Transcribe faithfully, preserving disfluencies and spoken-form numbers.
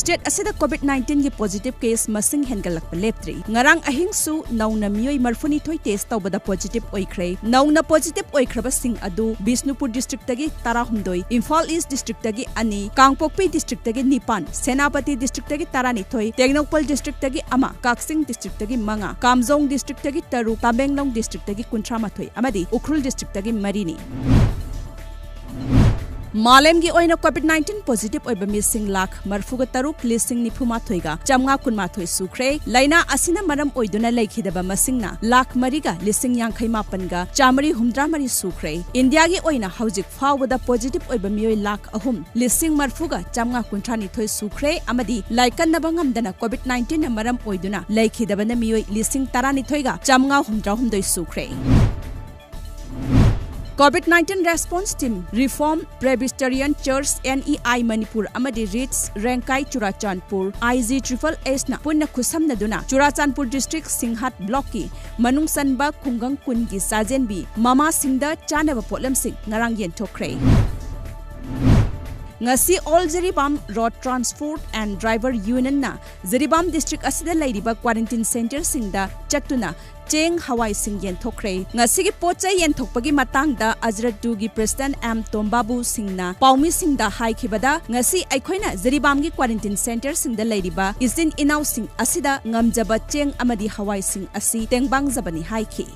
State ꯑꯁꯤꯗ COVID ꯅꯥꯏꯟꯇꯤꯟꯒꯤ positive case ꯃꯁꯤꯡ ꯍꯦꯟꯒꯠꯂꯛꯄ ꯂꯦꯞꯇ꯭ꯔꯤ꯫ ꯉꯔꯥꯡ ꯑꯍꯤꯡꯁꯨ ꯅꯧꯅ ꯃꯤꯑꯣꯏ ꯃꯔꯤꯐꯨꯅꯤꯊꯣꯏ ꯇꯦꯁ ꯇꯧꯕꯗ ꯄꯣꯖꯤꯇꯤꯚ ꯑꯣꯏꯈ꯭ꯔꯦ꯫ ꯅꯧꯅ ꯄꯣꯖꯤꯇꯤꯚ ꯑꯣꯏꯈ꯭ꯔꯕꯁꯤꯡ ꯑꯗꯨ ꯕꯤꯁꯅꯨꯄꯨꯔ ꯗꯤꯁꯇ꯭ꯔꯤꯛꯇꯒꯤ ꯇꯔꯥꯍꯨꯝꯗꯣꯏ, ꯏꯝꯐꯥꯜ ꯏꯁ ꯗꯤꯁꯇ꯭ꯔꯤꯛꯇꯒꯤ ꯑꯅꯤ, ꯀꯥꯡꯄꯣꯛꯄꯤ ꯗꯤꯁꯇ꯭ꯔꯤꯛꯇꯒꯤ ꯅꯤꯄꯥꯟ, ꯁꯦꯅꯥꯄꯇꯤ ꯗꯤꯁꯇ꯭ꯔꯤꯛꯇꯒꯤ ꯇꯔꯥꯅꯤꯊꯣꯏ, ꯇꯦꯡꯅꯧꯄꯜ ꯗꯤꯁꯇ꯭ꯔꯤꯛꯇꯒꯤ ꯑꯃ, ꯀꯛꯆꯤꯡ ꯗꯤꯁꯇ꯭ꯔꯤꯛꯇꯒꯤ ꯃꯉꯥ, ꯀꯥꯝꯖꯣꯡ ꯗꯤꯁꯇ꯭ꯔꯤꯛꯇꯒꯤ ꯇꯔꯨꯛ, ꯇꯃꯦꯡꯂꯣꯡ ꯗꯤꯁꯇ꯭ꯔꯤꯛꯇꯒꯤ ꯀꯨꯟꯊ꯭ꯔꯥ ꯃꯥꯊꯣꯏ ꯑꯃꯗꯤ ꯎꯈ꯭ꯔꯨꯜ ꯗꯤꯁꯇ꯭ꯔꯤꯛꯇꯒꯤ ꯃꯔꯤꯅꯤ꯫ ꯃꯥꯂꯦꯝꯒꯤ ꯑꯣꯏꯅ ꯀꯣꯚꯤꯗ ꯅꯥꯏꯟꯇꯤꯟ ꯄꯣꯖꯤꯇꯤꯚ ꯑꯣꯏꯕ ꯃꯤꯁꯤꯡ ꯂꯥꯈ ꯃꯔꯤꯐꯨꯒ ꯇꯔꯨꯛ ꯂꯤꯁꯤꯡ ꯅꯤꯐꯨ ꯃꯥꯊꯣꯏꯒ ꯆꯥꯝꯃꯉꯥ ꯀꯨꯟ ꯃꯥꯊꯣꯏ ꯁꯨꯈ꯭ꯔꯦ꯫ ꯂꯥꯏꯅꯥ ꯑꯁꯤꯅ ꯃꯔꯝ ꯑꯣꯏꯗꯨꯅ ꯂꯩꯈꯤꯗꯕ ꯃꯁꯤꯡꯅ ꯂꯥꯈ ꯃꯔꯤꯒ ꯂꯤꯁꯤꯡ ꯌꯥꯡꯈꯩ ꯃꯥꯄꯟꯒ ꯆꯥꯃꯔꯤ ꯍꯨꯝꯗ꯭ꯔꯥ ꯃꯔꯤ ꯁꯨꯈ꯭ꯔꯦ꯫ ꯏꯟꯗꯤꯌꯥꯒꯤ ꯑꯣꯏꯅ ꯍꯧꯖꯤꯛ ꯐꯥꯎꯕꯗ ꯄꯣꯖꯤꯇꯤꯚ ꯑꯣꯏꯕ ꯃꯤꯑꯣꯏ ꯂꯥꯈ ꯑꯍꯨꯝ ꯂꯤꯁꯤꯡ ꯃꯔꯤꯐꯨꯒ ꯆꯥꯝꯃꯉꯥ ꯀꯨꯟꯊ꯭ꯔꯥ ꯅꯤꯊꯣꯏ ꯁꯨꯈ꯭ꯔꯦ ꯑꯃꯗꯤ ꯂꯥꯏꯀꯠꯅꯕ ꯉꯝꯗꯅ ꯀꯣꯚꯤꯗ ꯅꯥꯏꯟꯇꯤꯟꯅ ꯃꯔꯝ ꯑꯣꯏꯗꯨꯅ ꯂꯩꯈꯤꯗꯕꯅ ꯃꯤꯑꯣꯏ ꯂꯤꯁꯤꯡ ꯇꯔꯥꯅꯤꯊꯣꯏꯒ ꯆꯥꯝꯃꯉꯥ ꯍꯨꯝꯗ꯭ꯔꯥ ꯍꯨꯝꯗꯣꯏ ꯁꯨꯈ꯭ꯔꯦ꯫ Covid nineteen response team, reform presbyterian church, N E I Manipur ꯑꯃꯗꯤ ꯔꯤꯠꯁ Rengkai Churachandpur, I G triple ꯑꯦꯁꯅ ꯄꯨꯟꯅ ꯈꯨꯠꯁꯝꯅꯗꯨꯅ ꯆꯨꯔꯥꯆꯥꯟꯄꯨꯔ ꯗꯤꯁꯇ꯭ꯔꯤꯛ ꯁꯤꯡꯍꯥꯠ ꯕ꯭ꯂꯣꯛꯀꯤ ꯃꯅꯨꯡ ꯆꯟꯕ ꯈꯨꯡꯒꯪ ꯀꯨꯟꯒꯤ ꯆꯥꯖꯦꯟꯕꯤ ꯃꯃꯥꯁꯤꯡꯗ ꯆꯥꯅꯕ ꯄꯣꯠꯂꯝꯁꯤꯡ ꯉꯔꯥꯡ ꯌꯦꯟꯊꯣꯛꯈ꯭ꯔꯦ꯫ ꯉꯁꯤ all Jiribam road transport and driver ꯌꯨꯅꯤꯌꯟꯅ ꯖꯤꯔꯤꯕꯥꯝ ꯗꯤꯁꯇ꯭ꯔꯤꯛ ꯑꯁꯤꯗ ꯂꯩꯔꯤꯕ ꯀ꯭ꯋꯥꯔꯦꯟꯇꯤꯟ ꯁꯦꯟꯇꯔꯁꯤꯡꯗ ꯆꯠꯇꯨꯅ ꯆꯦꯡ, ꯍꯋꯥꯏꯁꯤꯡ ꯌꯦꯟꯊꯣꯛꯈ꯭ꯔꯦ꯫ ꯉꯁꯤꯒꯤ ꯄꯣꯠ ꯆꯩ ꯌꯦꯟꯊꯣꯛꯄꯒꯤ ꯃꯇꯥꯡꯗ ꯑꯖꯔꯠꯇꯨꯒꯤ ꯄ꯭ꯔꯦꯁꯤꯗꯦꯟꯠ ꯑꯦꯝ ꯇꯣꯝꯕꯥꯕꯨ ꯁꯤꯡꯅ ꯄꯥꯎꯃꯤꯁꯤꯡꯗ ꯍꯥꯏꯈꯤꯕꯗ, ꯉꯁꯤ ꯑꯩꯈꯣꯏꯅ ꯖꯤꯔꯤꯕꯥꯝꯒꯤ ꯀ꯭ꯋꯥꯔꯦꯟꯇꯤꯟ ꯁꯦꯟꯇꯔꯁꯤꯡꯗ ꯂꯩꯔꯤꯕ ꯏꯆꯤꯟ ꯏꯅꯥꯎꯁꯤꯡ ꯑꯁꯤꯗ ꯉꯝꯖꯕ ꯆꯦꯡ ꯑꯃꯗꯤ ꯍꯋꯥꯏꯁꯤꯡ ꯑꯁꯤ ꯇꯦꯡꯕꯥꯡꯖꯕꯅꯤ ꯍꯥꯏꯈꯤ꯫